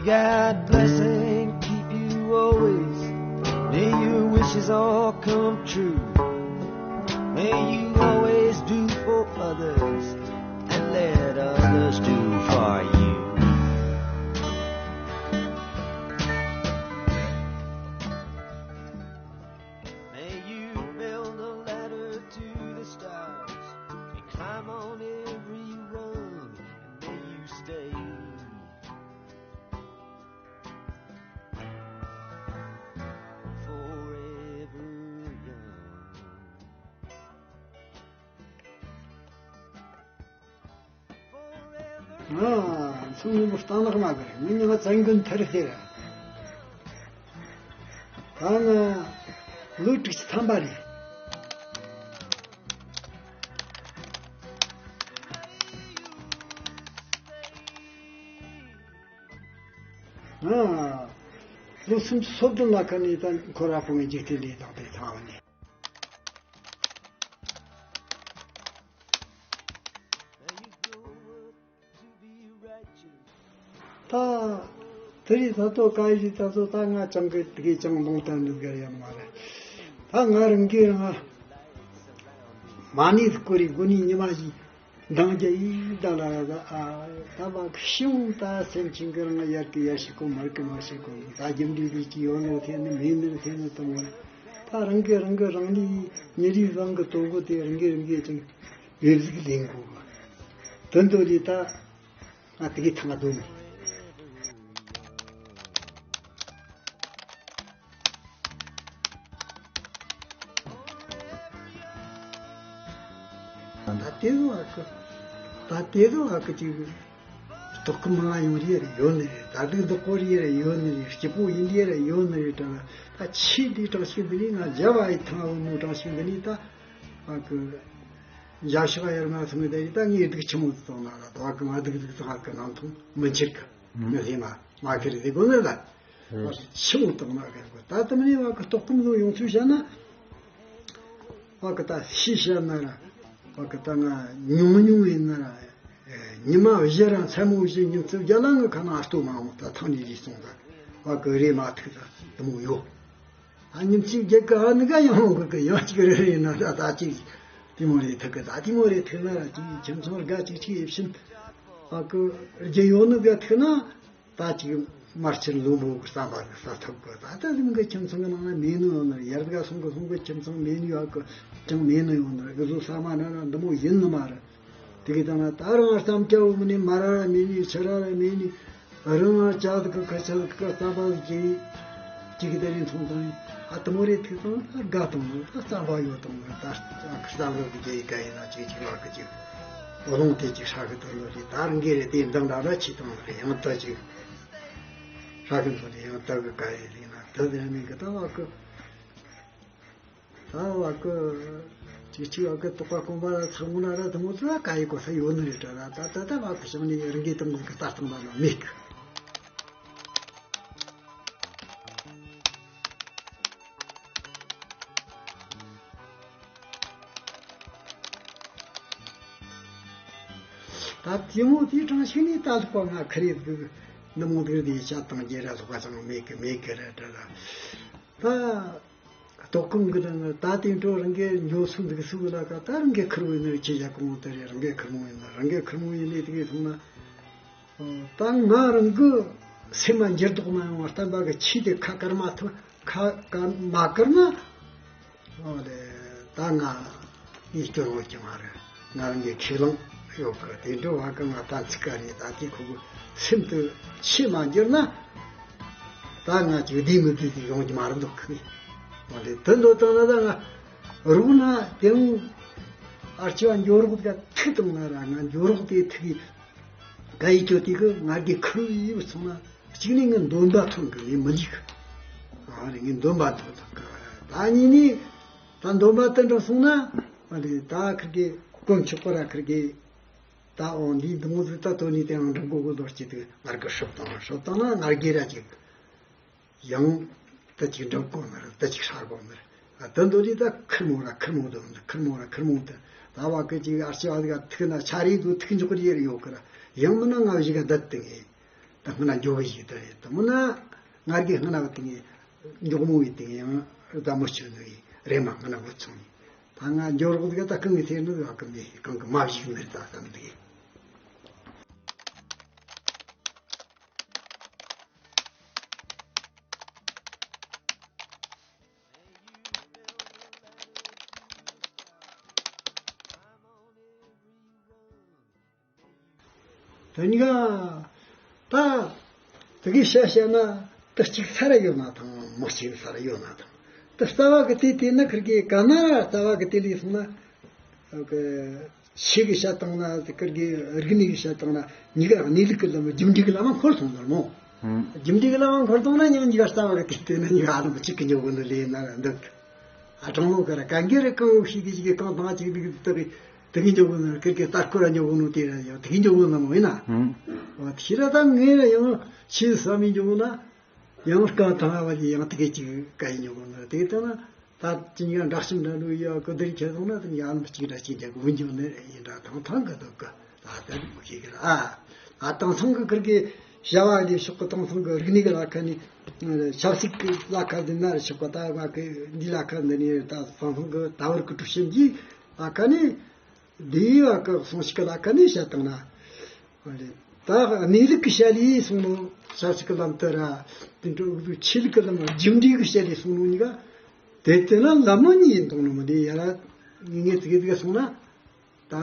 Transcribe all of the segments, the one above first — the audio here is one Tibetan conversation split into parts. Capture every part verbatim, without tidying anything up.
God bless and keep you always. May your wishes all come true. May you always do for others and let others do for you. May you build a ladder to the stars and climb on every rung, and may you stay forever young. ང་ཚང་མ་བརྟན་ལག་མ་གི་རེད། ངའི་མིང་ང་བཙན་མགོན་ཐར་ཟེར། ད་ང་ལོ་དྲུག་ཅུ་ཐམ་པ་རེད། ང་ལོ་སུམ་ཅུ་སོ་བདུན་ལ་ཁ་ནས་ད་ཁོ་ར་ཕོ་ངའི་འཇིག་རྟེན་འདི་དང་དེ་ཚང་བ་ནས། ད་དེ་རིང་ད་ལྟོ་ག་ཡི་ད་ལྟོ་ད་ང་ཅང་གི་དེ་གའི་ཅང་ལུང་བསྟན་འདུག་གི་ཡང་མ་རེད། ད་ང་རང་གི་རང་མ་ཎི་སྐོར་རི་དགུ་ནི་ཉི་མ་ཞིག་འདང་རྒྱ་ཡིག་ད་ལ་ར་ད་ཨ་ད་བ་ཤིང་ད་སེམས་ཅན་གི་རང་ཡར་གི་ཡར་ཤི་གོ་མར་གི་མར་ཤི་གོ་ད་རྒྱུ་འབྲས་དེ་ཅི་ཡོད་ནོ་ཐེ་ནི་མེད་ནི་ཐེ་ནི་དང་བ་ད་རང་གི་རང་གི་རང་ལུས་ཉེ་རིགས་རང་གི་དོ་གོ་དེ་རང་གི་རང་གི་ཅང་ཡོད་ཟིག་ལེན་གོ་གི་དོན་དུ་ལི་ད། ང་དེ་གའི་ཐང་ང་འདུག་ནས། ད་དེ་ཚོ་བ་གི་ད་དེ་ཚོ་བ་གི་ཅིག་ལྟོགས་སྐོམ་མང་ཡོང་རེ་རེ་ཡོད་ནི་རེད། ད་སྡུག་བདག་པོ་རེ་རེ་ཡོད་ནི་རེད། སྐྱིད་པོ་ཡིན་རེ་རེ་ཡོད་ནི་རེད། ད་ད་ཆེས་འདི་གྲངས་ཤིག་འདི་ནི་ང་རྒྱ་བ་ཡི་ཐང་བ་མོ་གྲངས་ཤིག་འདི་ནི་ད་བ་གི་འཇའ་ཤོག་ཡར་མ་སོང་ངེ་ད་ཡི་ད་ངའི་སྡུག་ཆི་མོ་ཙོག་ན་ལ་ད་བ་གི་ང་སྡུག་སྡུག་ཙོག་གི་ནང་ཐོང་མི་འཆར་གི་ངི་ལྷེ་མ། མ་ཁེར་དེ་དགོས་ནི་ལ། ཆི་མོ་བཏང་ན་ཁེར་དགོས། ད་དམ་ནས་བ་གི་ལྟོགས་སྐོམ་ལོ་ཡོང་ཚུལ་བཤད་ན། བ་གི་ད་ཤི་བཤད་ན་ར། བ་གི་ད་ང་ཉུང་ཉུང་ཡིན་ན་ར། ཉི་མ་བཞི་ར་མཚན་མོ་བཞི་ཉིན་ཚེ་བརྒྱ་ལ་ངི་ཁ་ན་ཨ་སྟོ་མ་འོང་ད་ཐང་ནས་ཡིད་སོང་ད། བ་གི་རེ་མ་ཐུག་ད་དུ་མོ་ཡོད། ཨ་ཉིན་ཚེ་བརྒྱད་ཀ་ཨ་ནི་ག་ཡང་འོང་གི་གི་ཡང་གཅིག་རེ་རེ་ཡིན་ན་ད་ད་གཅིག་དེ་མོ་རེ་ཐུག་གི་ད་དེ་མོ་རེ་ཐུག་ན་ར་གཅིག་ཁྱིམ་ཚང་དགའ་གཅིག་གཅིག་ཡིབ་ཕྱིན། བ་གི་རྒྱུ་ཡོད་ནི་ག་ཐུག་ན། ད་ཅིག་དམར་ཆེན་ལུང་པོ་གི་བསམ་པ་གི་ས་ཐོབ་གི་ད་ལྟ་ཟིན་གི་ཁྱིམ་ཚང་གི་ནང་ན་མེད་ནོ་ཡོད་ནི་རེད། ཡར་དགའ་སོང་གི་སོང་གི་ཁྱིམ་ཚང་མེད་ནི་ཡོད་གི་ཅང་མེད་ནི་ཡོད་ནི་རེད། གི་བཟོ་ས་མ་ན་ར་འདི་མོ་ཡིན་ནི་མ་རེད། དེ་གི་ད་ང་ད་རང་བསམ་སྐྱ་བོ་མི་ནི་མ་ར་ར་མེད་ནི་ཆི་ར་ར་མེད་ནི་རང་ང་ཅག་གི་ཁ་ཆ་གི་བསམ་པ་གི་ཅིག་གི་དེ་རིང་མཐོང་དང་ཨ་དུ་མོ་རེ་ཐུག་དང་ད་དགའ་དང་ད་བསམ་པ་ཡོད་དང་ད་བསམ་བློ་གི་རྒྱ་ཡི་ག་ཡིན་ན་ཅིག་ཅིག་ལ་གི་ཅིག་བློང་དེ་ཅིག་ཧྲ་གི་དང་ལོ་རེ་ད་རང་གི་རེ་དེ་འདང་འདང་ར་ཆི་དང་རེ་ཡང་ད་ཅིག་ཧྲ་གི་འདུག་ལེ་ཡང་ལྟ་གི་ག་ཡེ་ལེ་ན་ད་ལེ་ནི་གི་ད་བ་གི་ད་བ་གི་ཅི་ཅི་བ་གི་དོགས་པ་སྐོམ་པ་ལ་ཚང་མ་ལ་ར་དུ་མོ་ཚོ་ལ་ག་ཡེ་གོ་ས་ཡོད་ནི་རེད་དྲ་ར་ད་ད་ད་བ་གི་ཞང་ནི་རང་གི་དུ་མོ་གི་ལྟ་སྟངས་པ་ལ་མེད་གི། ད་དེ་མོ་དེ་གྲངས་ཤིག་ནས་ད་ལྷག་པ་ང་ཁ་རེ་འདུག་འདི་མོ་འདུག་དེ་བྱ་བཏང་རྒྱུ་ར་ལྷག་པ་ཅང་མེད་གི་མེད་གི་ར་འདྲ་ར། ད་ལྟོགས་སྐོམ་གི་ར་ད་དེ་འགྲོ་རང་གི་འགྱོ་སུ་འདུག་སུ་ལ་ཀ་ད་རང་གི་ཁུར་བོ་ནི་ཁྱེད་ཡ་གོང་དེ་རེད། རང་གི་ཁུར་མོ་ཡིན་ན་རང་གི་ཁུར་མོ་ཡིན་ནི་དེ་གི་སོང་ན། ད་ང་རང་གི་སེམས་མ་འགྱུར་ལྡོག་མ་ཡོང་བར་བསྟན་པ་གི་ཆོས་དེ་ཁ་བཀར་མ་ཐུབ་ཁ་བཀར་མ་བཀར་ན། ཨོ་ལེ། ད་ང་ངའི་སྐྱོན་ཡོད་ཀྱི་མ་རེད། ང་རང་གི་ཁས་བླངས་ཡོད་གི་དེ་འདྲ་བ་གི་ང་ད་ཚིག་ཀ་རེད། ད་དེ་ཁོ་གི་སེམས་དུ་ཆོས་མ་འགྱུར་ན། ད་ང་ཅིག་བདེ་མི་བདེ་དེ་ཡོང་གི་མ་རེད་འདུག་གི་ཨོ་ལེ། དོན་དུ་བཏང་ན་ད་ང་རུག་ན་དེ་རུང་ཨར་ཆི་བ་འགྱོ་རོགས་ད་ཐུག་བཏང་ན་ར་ང་འགྱོ་རོགས་དེ་ཐུག་གི་ག་ཡི་ཅོ་དེ་གི་ང་གི་ཁུར་ཡིབ་སོང་ན་གཅིག་ནི་ངའི་འདོན་པ་ཐོན་གི་ངའི་མི་འཇིག་གི་ཨ་ནི་ངའི་འདོན་པ་ཐོན་ཐོན་གི་ད་གཉིས་ནི་ད་འདོན་པ་དེ་འདྲ་སོང་ན་ཨ་ནི་ད་ཁིར་གི་དཀོན་མཆོག་པ་ར་ཁིར་གི་ད་འོ་འདི་འདི་མོ་ཟིག་ད་དོན་ནི་དེའང་འགྲུབ་གོ་གི་ལོ་སྐྱེ་དུ་ངར་གི་ཧྲུབ་བཏང་ཧྲུབ་བཏང་ན་ངར་གི་ར་ཅིག་ཡང་ད་ཅིག་འགྲུབ་གོ་མི་རུང་ད་ཅིག་ཧྲ་གོ་མི་རུང་ད་འདོད་ལི་ད་ཁིར་མོ་ར་ཁིར་མོ་དུ་འདི་ཁིར་མོ་ར་ཁིར་མོ་དུ་ད་བ་ཀི་ཅིག་ཨར་ཅི་བ་ཟིག་ཐུག་ན་ཆ་རེ་དུ་ཐུག་འཇོག་རེ་ཡོད་གི་ར་ཡང་མིན་ན་ང་བཞི་ག་བསྡད་དུ་ངེས། ད་སྔ་ན་འཇོག་གི་ཞིག་ད་རེད། ད་མོ་ན་ང་རྒྱལ་སྔ་ན་བ་དེ་ངས་མགྱོགས་མོ་བའི་དེ་ངས་ཡང་ད་མོ་ཆུ་ནི་རེད་མ་སྔ་ན་བུ་ཚོང་ནི་ད་ང་འཇོག་རོགས་དེ་ག་ད་གང་གི་ཚེ་ནི་བ་གི་མི་གང་གི་མ་བཞིག་མེད་ད་བསམ་དེ། དེ་གཉིས་ཀ་ད་དེ་གི་བཤད་བཤད་ན་ད་གཅིག་ས་ར་ཡོད་ན་དང་མི་གཅིག་ས་ར་ཡོད་ན་དང་ད་རྩ་བ་གི་དེ་དེ་ན་ཁིར་གི་ག་ན་ར་རྩ་བ་གི་དེ་ལས་སོང་ན་གི་ཆོས་གི་བཤད་སྟངས་ན་དེ་ཁིར་གི་རིག་གནས་གི་བཤད་སྟངས་ན་གཉིས་ཀ་གནས་ལུགས་གི་ལམ་རྒྱུ་འབྲས་གི་ལམ་འཁོར་སོང་ནོ་མོ། རྒྱུ་འབྲས་གི་ལམ་འཁོར་སོང་ན་ཉིན་གཉིས་ཀ་རྩ་བ་གི་དེ་དེ་ན་གཉིས་ཀ་ཨ་ལམ་གཅིག་གི་འཇོག་གི་ནི་ལས་ན་འདུག་ཨ་དྲང་མོ་ག་ར་གན་གི་རེ་གང་ཤིག་གི་ཤིག་གི་གང་དང་ཅིག་དེ་གི་དེ་གི་དེ་གི་འཇོག་གི་ནི་ཁིར་གི་ལྟར་ཁོ་ར་འཇོག་གི་ནོ་དེ་ར་ཡང་དེ་གི་འཇོག་གི་ནི་མོ་ཡིན་ན། འོ་དེ་ར་ད་ངས་ར་ཡང་ཆོས་བསམ་མི་འཇོག་གི་ན། ཡང་སྐབས་དང་བ་ལ་ཡང་དེ་གའི་ཅིག་བཀའ་ཡིན་ཉོ་གོ་ན་དེ་ལྟ་ན་ད་ཅི་ཉིད་འདྲ་ཞིག་འདྲ་འདུག་ཡ་གོ་བདེར་ཁྱེར་སོང་ན་དེ་ཡང་གཅིག་འདྲ་ཅིག་རྒྱག་གི་འོན་ཀྱང་ནི་ཡིན་འདྲ་ཐང་ཐང་གི་འདུག་གི་ད་ལྟ་མི་ཤེས་གི་ར་ཨ། ཨ་དེང་སང་གི་ཁིར་གི་བྱ་བ་ལས་ཕྱོགས་གི་དེང་སང་གི་རིག་གནས་གི་ལ་ཁ་ནི་ཆབ་སྲིད་གི་ལ་ཁ་འདི་ན་ར་ཕྱོགས་གི་ད་བ་གི་འདི་ལ་ཁ་འདི་ནི་ད་དེང་སང་གི་ད་བར་གི་གྲུབ་ཆེན་གྱི་ལ་ཁ་ནི། དེའི་བ་གི་གསུང་ཞིག་གི་ལ་ཁ་ནས་བཤད་བཏང་ན། ད་གནས་ལུགས་ཀྱི་བཤད་ལས་གསུང་ནོ་བྱ་ཞིག་གི་ལམ་དུ་ར། དེ་འདྲ་འུ་ཚོ་ཆོས་ལུགས་ཀྱི་ལམ་རྒྱུ་འབྲས་ཀྱི་བཤད་ལས་གསུང་ནོ་གཉིས་ཀ་དེ་དེ་ལ་ལམ་མོ་གཉིས་ཡིན་དང་ནོ་མ་དེ་ཡ་ར་ངེས་ངེས་ཙི་གེ་ཙི་གེ་སོང་ན། ད་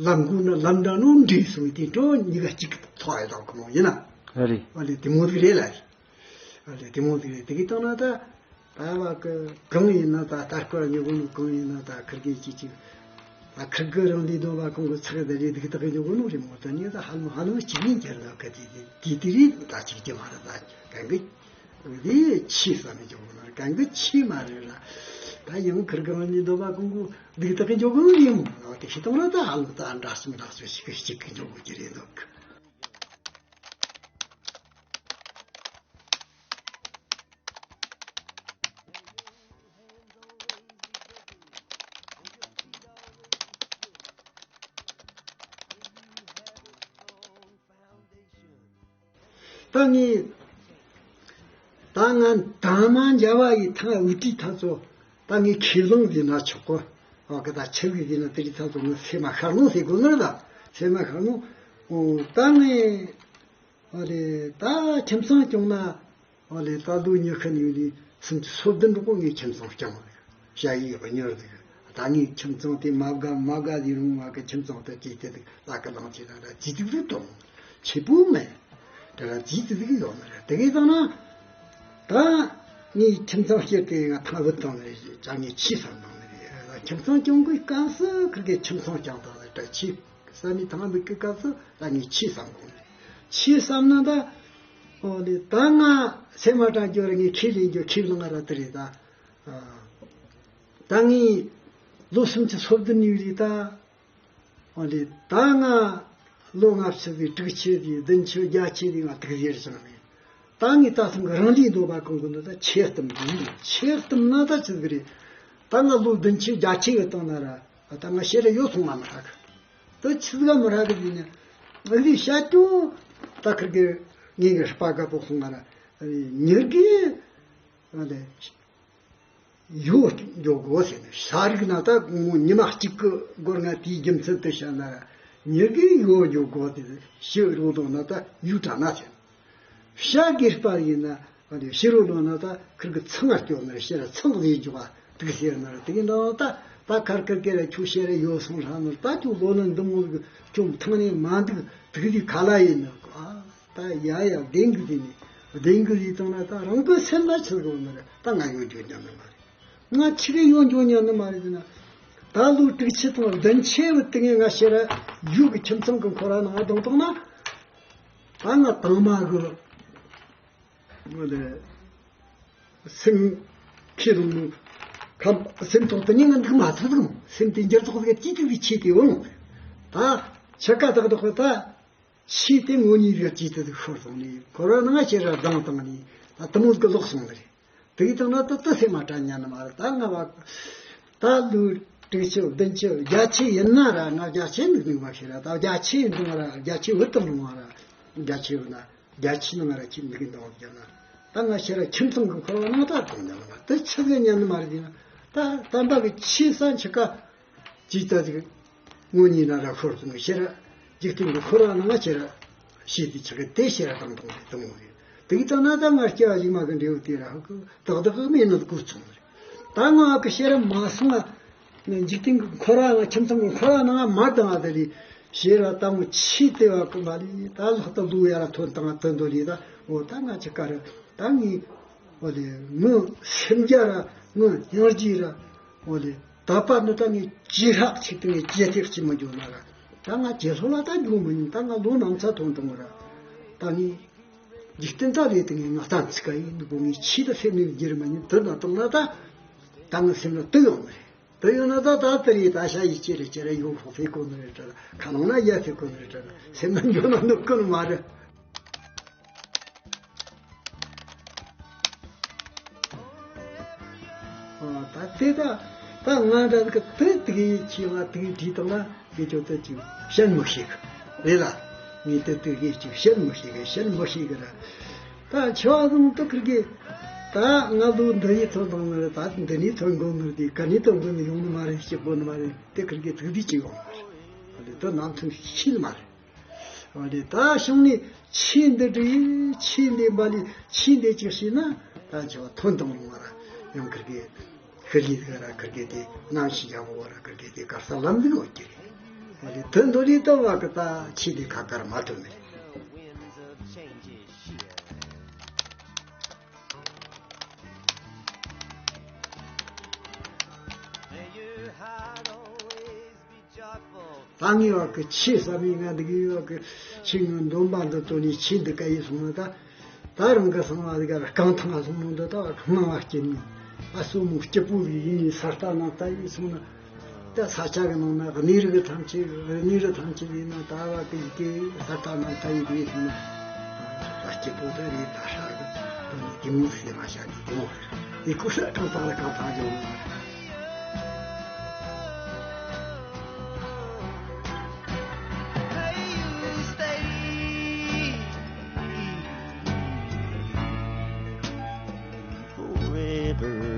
ལམ་ཀུན་ན་ལམ་འདྲ་ནོ་འདྲེས་སོང་དེ་འགྲོ་གཉིས་ཀ་གཅིག་ཐོག་ཡ་དང་ཁོ་མོ་ཡིན་ན། ཨ་རེད། ཨ་ལས་དེ་མོ་ཟིག་རེད་ལ། ཨ་ལས་དེ་མོ་དེ་དེ་གི་སྟེང་ན་ད་ད་བ་གི་གང་ཡིན་ན་ད་ལྟ་སྐོར་ཉོ་གོ་ནོ་གང་ཡིན་ན་ད་ཁིར་གི་ཅི་ཅི་ད་ཁིར་གི་རང་ལས་དོན་བ་གང་གི་ཚེག་ད་རེད་དེ་གི་ད་གི་ཉོ་གོ་ནོ་རེད་མོ། ད་ནི་ད་ཧ་ལམ་ཧ་ལམ་གཅིག་ཡིན་ཀྱང་ད་ག་དེ་དེ་དེ་དེ་རེད། ད་གཅིག་ཀྱང་མ་རེད། ད་གང་གི་དེ་ཆི་ས་མི་ཉོ་གོ་ནོ་རེད། གང་གི་ཆི་མ་རེད་ལ། ད་ཡང་ཁིར་གི་རང་ལས་དོན་བ་གང་གི་དེ་གི་ད་གི་ཉོ་གོ་ནོ་རེད་མོ། ད་དེ་ཤི་ཐང་ན་ད་ཧ་ལམ་ད་འདྲ་སུ་འདྲ་སུ་ཞིག་གི་ཞིག་གི་ཉོ་གོ་གི་རེད་འདུག་ད་ངས་ད་ང་དང་མ་འཇའ་བ་ཡི་ཐང་འུ་ཏི་ཐ་ཚོ་ད་ངས་ཁས་བླངས་ཟིན་ན་ཆོག་གོ། ཨ་གི་ད་ཆེ་བའི་ཟིན་ན་དེ་རི་ཐ་ཚོ་ངས་སེམས་མ་ཤར་ནོ་ཟེར་དགོས་ནི་རེད། ད་སེམས་མ་ཤར་ནོ། ཨོ་ད་ངས། ཨ་ལས་ད་ཁྱིམ་ཚང་སྐྱོང་ན། ཨ་ལས་ད་ལོ་ཉི་ཤུ་ནས་ཡོད་ནས་སུམ་ཅུ་སོ་བདུན་འགྲོ་གོང་ངས་ཁྱིམ་ཚང་སྐྱོང་བ་རེད། ཞ་ཡི་གཉེར་ཟིག་ད་ངས་ཁྱིམ་ཚང་དེ་མ་དགའ་མ་དགའ་ཟིག་རུང་བ་གི་ཁྱིམ་ཚང་དེ་ཅིག་དེ་ལ་ཀི་ལང་ཆེ་ན་ར་ཅི་ཐུག་རུ་གཏོང་། ཆེ་པོ་མེད། དེ་ལ་ཅི་ཐུག་ཡོད་མ་རེད། དེ་གས་ཙང་ན། ད་ངས་ཁྱིམ་ཚང་སྐྱེར་དེ་ང་ཐང་བུད་བཏང་ནས་ཅང་ངས་ཆི་བསམ་བཏང་ནས་ཁྱིམ་ཚང་སྐྱོང་གི་སྐབས་སུ་ཁིར་གི་ཁྱིམ་ཚང་སྐྱོང་དང་ལ་ད་ཆི། བསམ་མི་ཐང་མི་ཀི་སྐབས་སུ་ད་ངས་ཆི་བསམ་དགོས་ནས། ཆི་བསམ་ན་ད། ཨོ་ལེ་ད་ང་སེམས་མ་དྲང་རྒྱུ་རེད། ངས་ཁས་ལེན་རྒྱུ་ཁས་བླངས་ར་དེ་རེད་ད། ཨ། ད་ངས་ལོ་སུམ་ཅུ་སོ་བདུན་ཡིན་རེད་ད། ཨོ་ལེ་ད་ང་ལོ་ལྔ་བཅུ་དེ་དྲུག་ཅུ་དེ་བདུན་ཅུ་བརྒྱད་ཅུ་དེ་ང་དུག་ཟེར་བྱུང་ནས། ད་ངས་ད་སང་གི་རང་ལུས་འདོད་པ་གང་གི་འདོད་ད་ཆེ་གཏམ་གི་ཡིན། ཆེ་གཏམ་ན་ད་ཅི་ཟིག་རེད། ད་ང་ལོ་བདུན་ཅུ་བརྒྱད་ཅུ་གི་སྟེང་ན་ར་ད་ང་ཤེས་ར་ཡོད་སོང་ང་མི་ཧྲ་གི། ད་ཆི་ཟིག་མི་ཧྲ་གི་ཡིན་ན། ཨ་ལི་ཤ་ཅུང་ད་ཁིར་གི་ངེད་གི་སྤ་ག་པོ་སོང་ང་ར་ཉེར་གི་ཨ་ལེ། ཡོད་འཇོག་དགོས་ཟེར་ནས་ཤ་རིག་ན་ད་ཉི་མ་གཅིག་གི་སྒོར་ང་དེའི་རྒྱུ་མཚན་དུ་བཤད་ན་ཉི་གི་ཡོད་འཇོག་དགོས་ཏེ་ཤི་རོ་དང་ན་ད་ཡུ་དྲག་ན་ཟེར། ཤ་གི་སྤར་ཡིན་ན་ཤི་རོ་ལོ་ན་ད་ཁིར་གི་ཚང་ང་སྐྱོ་ན་ཤི་ར་ཚང་ལས་འཇོག་པ་དུག་ཟེར་ན་དེ་གི་ན་ད་ད་ཁར་ཁར་ཀེ་ར་ཁྱོད་ཤི་ར་ཡོད་སོང་ཧྲ་ན་ད་ཁྱོད་ལོ་ན་འདི་མོ་གི་ཁྱོད་ཐང་ནས་མ་འདུག་དུག་དེ་ག་ལ་ཡིན་ན། ད་ཡ་ཡ་བདེན་གི་ཟེར་ནས་བདེན་གི་ཟེར་བཏང་ན་ད་རང་གི་སེམས་ལ་ཆི་གོ་ནི་རེད། ད་ང་ཡོད་འཇོག་ཉན་ནི་མ་རེད། ང་ཆི་གི་ཡོད་འཇོག་ཉན་ནི་མ་རེད་ཟེར་ན། ད་ལོ་དྲུག་ཅུ་དང་བདུན་ཅུ་བུད་དེ་ངས་ང་ཤི་ར་ཡུལ་གི་ཁྱིམ་ཚང་གི་འཁོར་བ་ནང་བསྡོངས་བཏང་ན། ད་ང་དང་མ་གི་ངོ་ལེ་སེམས་ཁྱེད་རང་ནི་ཁམས་སེམས་ཐོག་ཏུ་ཉིན་ང་འདུག་མ་ཐུབ་གི་མོ། སེམས་དེ་འགྱུར་ཐོག་གི་ཅི་ཐུབ་ཀྱི་ཆེད་དེ་འོང་། ད་ཆི་ཀ་དག་དག་ད། ཤི་དེ་ངོ་གཉིས་ཀ་ཅིག་ཏུ་ཤོར་སོང་ནས་ཁོ་ར་ནང་ཤི་ར་ལྡང་བཏང་ནས་ད་དུ་མོ་གི་ལོག་སོང་ནི་རེད། དེ་གི་དང་ན་ད་ད་སེམས་མ་དྲན་ཉན་ནི་མ་རེད། ད་ང་བ་ད་ལོ་དྲུག་ཅུ་བདུན་ཅུ་བརྒྱད་ཅུ་ཡིན་ན་ར་ང་བརྒྱད་ཅུ་ནི་ནུས་པ་ཤི་ར་ད་བརྒྱད་ཅུ་ཡིན་དུ་མ་ར་བརྒྱད་ཅུ་བུད་དུ་རུང་བ་ར་བརྒྱད་ཅུ་བུད་ན་ རྒྱ་ཆེའི་ནང་ར་ཁྱིམ་འདི་གི་འདང་བརྒྱབ་ན། ད་ང་ཕྱིར་ར་ཁྱིམ་ཚང་གི་འཁོར་བ་ནང་ད་དང་འདང་ན་དེ་ཆི་གི་ཉན་ནི་མ་རེད་ན། ད་དམ་པ་གི་ཆོས་ས་འཆི་ཁ་ཅིག་ད་ཅིག་ངོ་གཉིས་ན་ར་ཤོར་སོང་གི་ཕྱིར་ར་འཇིག་རྟེན་གི་འཁོར་བ་ནང་ང་ཕྱིར་ར་ཤི་དེ་ཆི་གི་དེ་ཕྱིར་ར་དང་དང་དེ་དང་ངོ་རེད། དེ་གི་ད་ན་ད་ང་སྐྱེ་བ་གཞུག་མ་གི་འབྲས་བུ་དེ་ར་ཧ་གི་ཏག་ཏག་གི་མེད་ནི་གོ་ཚང་རེད། ད་ང་གི་ཕྱིར་ར་མ་སོང་ང་། འཇིག་རྟེན་གྱི་འཁོར་བ་ནང་ཁྱིམ་ཚང་གི་འཁོར་བ་ནང་མ་ལྡང་བ་དེ་ལས་ཕྱིར་ར་ལྟ་མོ་ཆོས་དེ་བ་ཀུན་པ་ལས་ད་ལྷག་ཏུ་ལུག་ཡ་ར་ཐོན་བཏང་དོན་དོ་ལས་ད་འོ་ད་ང་ཅི་ཀ་ར་ད་ངས་འོ་ལས་ངུ་སེམས་རྒྱ་ར་ངུ་སྙིང་རྗེ་ར་འོ་ལས་ད་པ་ནི་ད་ངས་ཅི་ཧྲག་ཅིག་ཏུ་ངས་ཅི་ཐེག་ཅི་མི་འཇོག་ན་ར་ད་ང་ཇེ་ལྷོ་ལ་ད་འཇུག་མི་ཉན། ད་ང་ལོ་ནམ་ཚ་ཐོན་བཏང་ར་ད་ངས་འཇིག་རྟེན་ད་ལས་དེ་ངས་ང་ལྟ་ཚིག་ག་ཡིན་འདུག་གོ་ངས་ཆོས་ད་སེམས་ནས་བསྒྱུར་མི་ཉན། དེ་ན་བཏང་ན་ད་ད་ངའི་སེམས་ལ་དུག་ཡོང་ནི་རེད། དེ་ཡོད་ན་ད་ད་དེ་རེད། ད་ཤ་ཡི་ཅི་རེད་ཅི་རེད། ཡོང་ཧོ་ཕེ་གོ་ནི་རེད་དྲ། ཁ་ནང་ན་ཡ་ཕེ་གོ་ནི་རེད་དྲ། སེམས་ན་འཇོག་ན་ནུབ་གོ་ནི་མ་རེད། ཨ་ད་དེ་ད་ད་ང་འདྲ་གི་དེ་དེ་གི་ཆེ་བ་དེ་གི་བྲིས་བཏང་ན་དེ་ཅོ་དེ་ཅིག་བཤད་མི་ཤེས་གི་རེད་ལ། ངས་དེ་དེ་གི་ཅིག་བཤད་མི་ཤེས་གི་བཤད་མི་ཤེས་གི་ར། ད་ཆོག་ཟུང་དུ་ཁིར་གི་ད་ང་ལོ་འདི་ཡི་ཐོན་དང་ནི་ད་འདི་ནས་ཐོན་དགོས་ནི་དེ་ག་ནས་ཐོན་དགོས་ནི་ཡོང་ནི་མ་རེད། སྐྱིད་པོ་ནི་མ་རེད། དེ་ཁིར་གི་ཐུགས་དེ་ཅིག་ཡོང་མ་རེད། འོ་དེ་ད་ནང་ཐོན་ཤེས་ནི་མ་རེད། འོ་དེ་ད་བྱུང་ནས་ཆོས་འདི་འདྲའི་ཆོས་འདི་འབའ་ལི་ཆོས་འདི་ཅིག་ཤེས་ན་ད་ཆོག་ཐོན་དང་ཡོང་བ་ར་ཡང་ཁིར་གི་ཤི་ལི་ག་ར་ཁིར་གི་དེ་ནང་ཤི་ཡ་བོ་ར་ཁིར་གི་དེ་གར་ས་ལམ་འདི་འོ་ཀྱི་རེད། འོ་དེ་དོན་དོ་རི་ཏོ་བ་གི་ད་ཆོས་འདི་ཁ་ཁར་མ་ཐོན་ནི་རེད། ད་ངའི་བ་གི་ཆོས་བསམ་ཡིན་ང་འདི་གི་བ་གི་ཆོས་ངའི་འདོན་པ་འདི་དོན་ནི་ཆོས་འདི་ག་ཡིན་སོང་ན་ད་ད་རང་གི་སོང་བ་འདི་ག་རྐང་ཐང་སོང་ནོ་འདི་ད་སྣང་བ་སྐྱིད་ནི་ཨ་སོ་མོ་སྐྱིད་པོ་ཡིན་ནི་ས་ལྟ་ནང་ལྟ་ཡིན་སོང་ན། ད་ས་ཆ་གི་ནང་ན་གནས་རི་གི་ཐམས་ཅད་གནས་རི་ཐམས་ཅད་ཡིན་ན་ད་བ་གི་ཡི་གེ་ས་ཐ་ན་ད་ཡི་གེ་ཡིན་ན་ས་སྐྱིད་པོ་ད་རེད། ད་ཧྲ་གི་དོན་གི་མོ་ཟེར་མ་བྱ་གི་དེ་མོ་ཡི་ཀུ་ས་གང་ཚང་ལ་གང་ཚང་ཡོང་ནི་མ་རེད། Forever